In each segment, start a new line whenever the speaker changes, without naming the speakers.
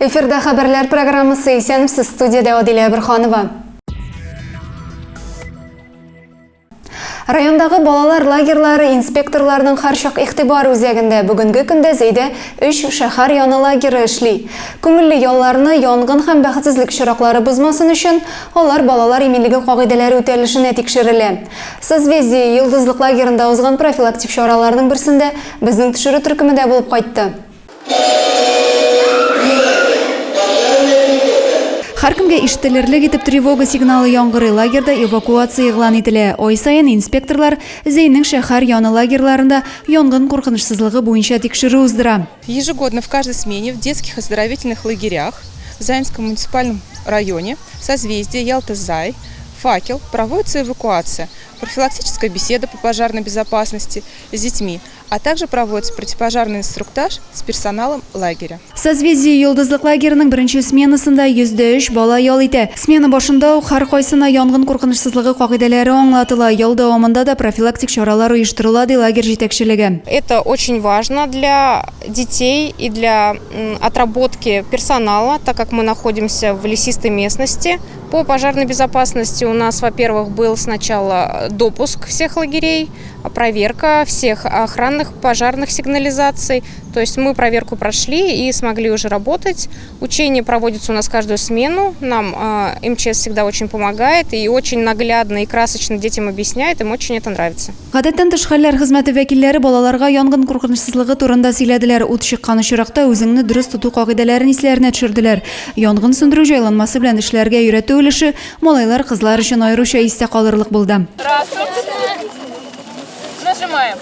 Эфирда хәбәрләр программасы Исәнмесез студиядә Адилә Әберханова. Райондагы балалар лагерьлары инспекторларының һәрчак игътибар үзәгендә. Бүгенге көндә Зәйдә өч шәһәр яны лагеры эшли. Күңелле ялларны янгын һәм бәхетсезлек очраклары бозмасын өчен, алар балалар иминлеге кагыйдәләре үтәлешенә тикшерелә. Созвездие, Йолдызлык лагерында узган профилактик чараларның берсендә безнең төшерү төркеме дә булып кайтты. Һәркемгә ишетелерлек итеп тревога сигналы яңгырый, лагерьда эвакуация игълан ителә. Ай саен инспекторлар Зәйнең шәһәр яны лагерьларында янгын куркынычсызлыгы буенча тикшерү уздыра.
Ежегодно в каждой смене в детских оздоровительных лагерях в Заинском муниципальном районе Созвездие, Ялта-Зай, Факел проводится эвакуация, профилактическая беседа по пожарной безопасности с детьми, а также проводится противопожарный инструктаж с персоналом лагеря.
Созвездие Йолдызлык лагерының беренче сменасында 103 бала ял итә. Смена башында ук һәркайсына янгын куркынычсызлыгы кагыйдәләре аңлатыла, ял дәвамында да профилактик чаралар оештырыла, ди лагерь җитәкчелеге.
Это очень важно для детей и для отработки персонала, так как мы находимся в лесистой местности. По пожарной безопасности у нас, во-первых, был сначала допуск всех лагерей, проверка всех охранных пожарных сигнализаций. То есть мы проверку прошли и смогли уже работать. Учения проводятся у нас каждую смену. Нам МЧС всегда очень помогает и очень наглядно и красочно детям объясняет. Им очень это нравится.
Гадәттән тыш хәлләр хезмәте вәкилләре балаларга янгын куркынычсызлыгы турында сөйләделәр, ут чыккан очракта үзеңне дөрес тоту кагыйдәләрен исләренә төшерделәр. Янгын сүндерү җайланмасы белән эшләргә өйрәтү өлеше Малайлар, кызлар өчен аеруча истә калырлык булды.
Нажимаем.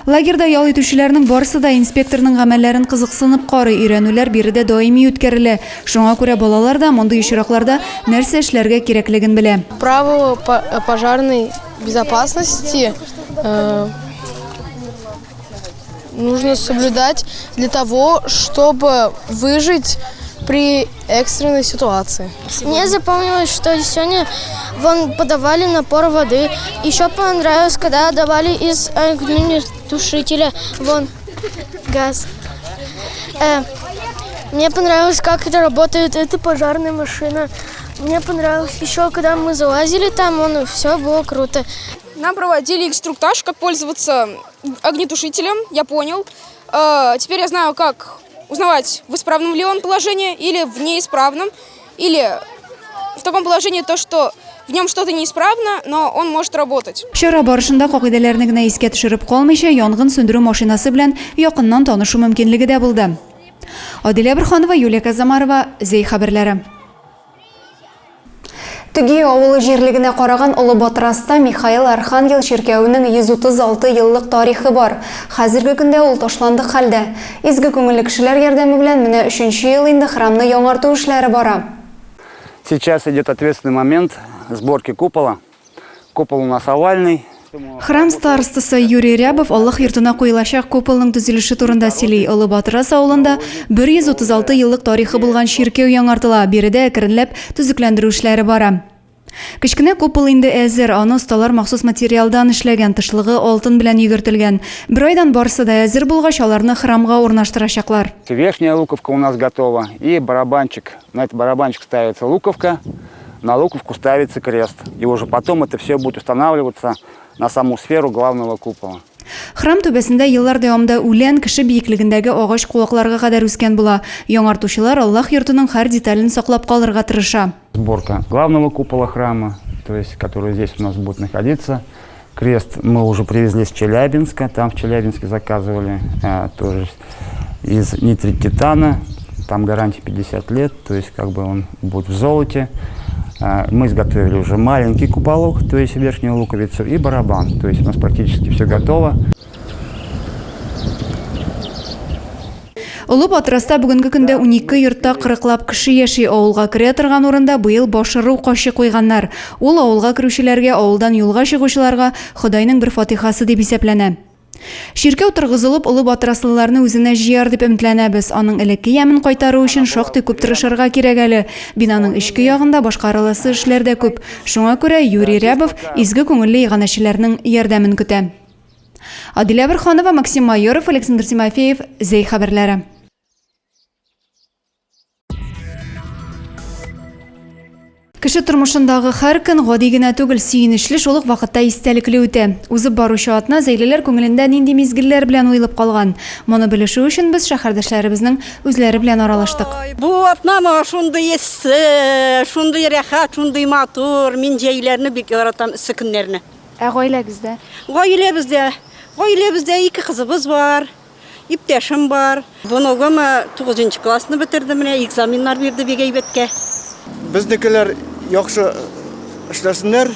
Лагерьда ял итүчеләрнең барысы да инспекторның гамәлләрен кызыксынып карый. Өйрәнүләр биредә даими үткәрелә. Шуңа күрә балалар да мондый очракларда нәрсә эшләргә кирәклеген белә.
Правила пожарной безопасности э, нужно соблюдать для того, чтобы выжить при экстренной ситуации.
Мне запомнилось, что сегодня вон подавали напор воды. Еще понравилось, когда давали из огнетушителя вон газ. Э, мне понравилось, как это работает, эта пожарная машина. Мне понравилось еще, когда мы залазили там, он, все было круто.
Нам проводили инструктаж, как пользоваться огнетушителем, я понял. Э, теперь я знаю, как узнавать, в исправном ли он положении или в неисправном, или в таком положении то, что в нем что-то неисправно, но он может работать.
Чара барышында кагыйдәләрне генә искә төшереп калмыйча, янгын сүндерү машинасы белән якыннан танышу мөмкинлеге дә булды. Адилә Борһанова, Юлия Казамарова, Зәй хәбәрләре. Төги авылы җирлегенә караган Олы Батраста Михаил Архангел чиркәвенең 136 еллык тарихы бар. Хәзерге көндә ул ташландык хәлдә. Изге күңелле кешеләр ярдәме белән менә өченче ел инде храмны яңарту эшләре бара.
Сейчас идет ответственный момент сборки купола. Купол у нас овальный.
Храм старостасы Юрий Рябов Аллаһ йортына куелачак куполның төзелеше турында сөйли. Олы Батырас авылында 136 еллык тарихы булган чиркәү яңартыла. Биредә әкренләп төзекләндерү эшләре бара. Кечкенә купол инде әзер. Аны осталар махсус материалдан эшләгән, тышлыгы алтын белән йөгертелгән. Бер айдан барысы да әзер булгач, аларны храмга урнаштырачаклар.
Верхняя луковка у нас готова и барабанчик. На этот барабанчик ставится луковка на луковку ставится крест. И уже потом это все будет устанавливаться на саму сферу главного купола.
Храм түбәсендә еллар дәвамында үлән кеше биеклегендәге агач куакларга кадәр үскән була. Яңартучылар Аллаһ йортының һәр детален саклап калырга тырыша.
Сборка главного купола храма, то есть который здесь у нас будет находиться. Крест мы уже привезли с Челябинска, там в Челябинске заказывали, э, тоже из нитрит титана, там гарантия 50 лет, то есть как бы он будет в золоте. Э, мы изготовили уже маленький куполок, то есть верхнюю луковицу, и барабан. То есть у нас практически все готово.
Олы Батраста бүгенге көндә 12 йортта кырыклап кеше яши. Авылга керә торган урында быел башыру качы куйганнар. Ул авылга керүчеләргә, авылдан юлга чыгучыларга Ходайның бер фатихасы дип исәпләнә. Чиркәү торгызылып, олы батраслыларны үзенә җыяр дип өметләнәбез. Аның элекке ямен кайтару өчен шактый күп тырышырга кирәк әле. Бинаның эчке ягында башкарыласы эшләр дә күп. Шуңа күрә Юрий Рябов изге күңелле иганәчеләрнең ярдәмен көтә. Адилә Борһанова, Максим Майоров, Александр Тимофеев, Зәй хәбәрләре. Кеше тормышындагы һәр көн гади генә түгел, сөенечле, шул ук вакытта истәлекле үтә. Узып баручы атна зәйлеләр күңелендә нинди мизгелләр белән уелып калган? Моны белешү өчен без шәһәрдәшләребезнең үзләре белән аралаштык.
Бу атна моңа шундый эссе, шундый рәхәт, шундый матур. Мин җәйләрне бик яратам, эссе көннәрне.
Ә гаиләгездә?
Гаиләбездә, гаиләбездә ике кызыбыз бар. Иптәшем бар. Внугым тугызынчы классны бетерде менә, экзаменнар бирде бик әйбәткә.
Безнекеләр яхшы эшләсеннәр.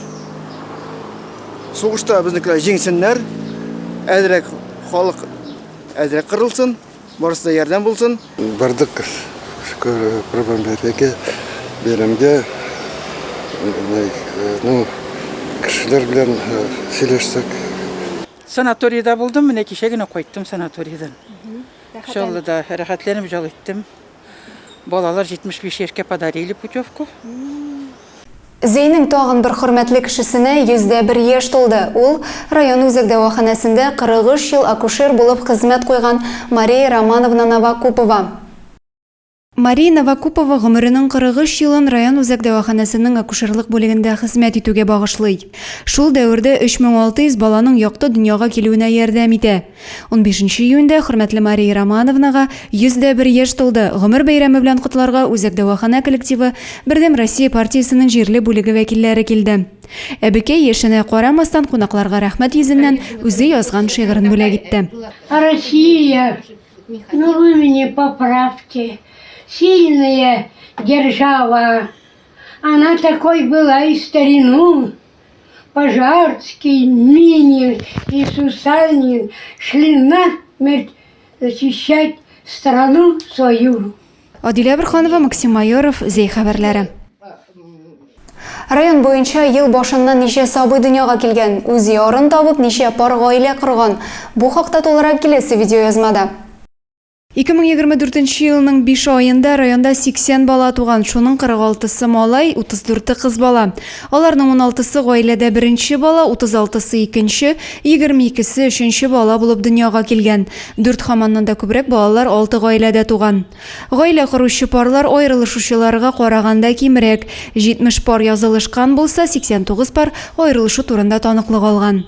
Сугышта безнекеләр җиңсеннәр. Әзрәк халык әзрәк кырылсын, барысы да ярдәм булсын.
Бардык Корбан бәйрәмгә, бәйрәмгә, ну, кешеләр белән сөйләштек.
Санаторийда булдым, менә кичә генә кайттым санаторийдан. Чаллыда рәхәтләнеп ял иттем. Балалар 75 яшькә подарили путевку.
Зәйнең тагын бер хөрмәтле кешесенә 101 яшь тулды. Ул, район үзәк дәваханәсендә 43 ел акушер булып хезмәт куйган Мария Романовна Новокупова. Мария Новокупова гомеренең 43 елын район үзәк дәваханәсенең акушерлык бүлегендә хезмәт итүгә багышлый. Шул дәвердә 3600 баланың якты дөньяга килүенә ярдәм итә. Унбишенче июньдә хөрмәтле Мария Романовнага 101 яшь тулды. Гомер бәйрәме белән котларга үзәк дәваханә коллективы, Бердәм Россия партиясенең җирле бүлеге вәкилләре килде. Әбекәй яшенә карамастан, кунакларга рәхмәт йөзеннән үзе язган шигырен бүләк итте.
Россия, Ну вы меня поправьте. Сильная держава. Она такой была и старину. Пожарский, Минин и Сусанин шли насмерть защищать страну свою.
Адилә Борханова, Максим Майоров, Зәй хәбәрләре. Район буенча ел башыннан ничә сабый дөньяга килгән, үз ярын табып, ничә пар гаилә корган? Бу хакта тулырак киләсе видеоязмада. 2024 нче елның биш аенда районда 80 бала туган, шуның 46-сы малай, 34-е кыз бала. Аларның уналтысы гаиләдә беренче бала, 36-сы икенче, 22-се өченче бала булып дөньяга килгән. Дүрт һәм аннан да күбрәк балалар алты гаиләдә туган. Гаилә коручы парлар аерылышучыларга караганда кимрәк, 70 пар язылышкан булса, 89 пар аерылышу турында таныклык алган.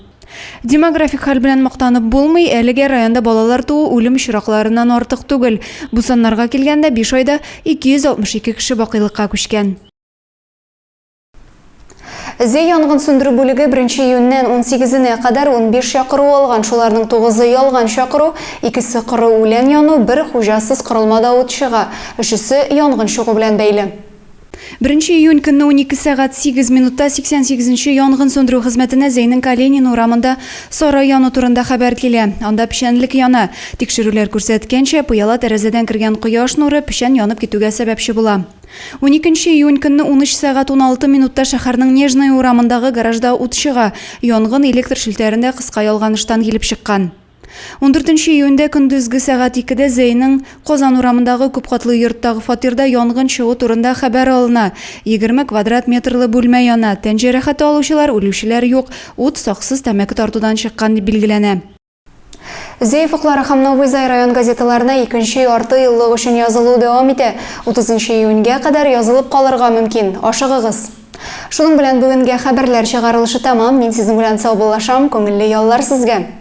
Демографик хәл белән мактанып булмый, әлегә районда балалар туу үлем очракларыннан артык түгел. Бу саннарга килгәндә, биш айда 262 кеше бакыйлыкка күчкән. Зәй янгын сүндерү бүлеге беренче июньнән унсигезенә кадәр 15 чакыру алган, шуларның тугызы ялган чакыру, икесе коры үлән яну, бер хуҗасыз корылмада ут чыга, өчесе янгын чыгу белән бәйле. Беренче июнь көнне 12 сәгать 8 минутта 88 нче янгын сүндерү хезмәтенә Зәйнең Калинин урамында сарай яну турында хәбәр килә. Анда печәнлек яна. Тикшерүләр күрсәткәнчә, пыяла тәрәзәдән кергән кояш нуры печән янып китүгә сәбәпче була. Уникенче июнь көнне 13 сәгать 16 минутта шәһәрнең Нежная урамындагы гаражда ут чыга. Янгын электр челтәрендә кыска ялганыштан килеп чыккан. Ундүртенче июньдә көндезге сәгать икедә Зәйнең Казан урамындагы күпкатлы йорттагы фатирда янгын чыгу турында хәбәр алына. 20 квадрат метрлы бүлмә яна. Тән җәрәхәте алучылар, үлүчеләр юк. Ут саксыз тәмәке тартудан чыккан дип билгеләнә. Зәй офыклары һәм Новый Зай район газеталарына икенче ярты еллык өчен язылу дәвам итә. 30 июньгә кадәр язылып калырга мөмкин. Ашыгыгыз! Шуның белән бүгенгә хәбәрләр чыгарылышы тәмам. Мин сезнең белән саубуллашам. Күңелле яллар сезгә!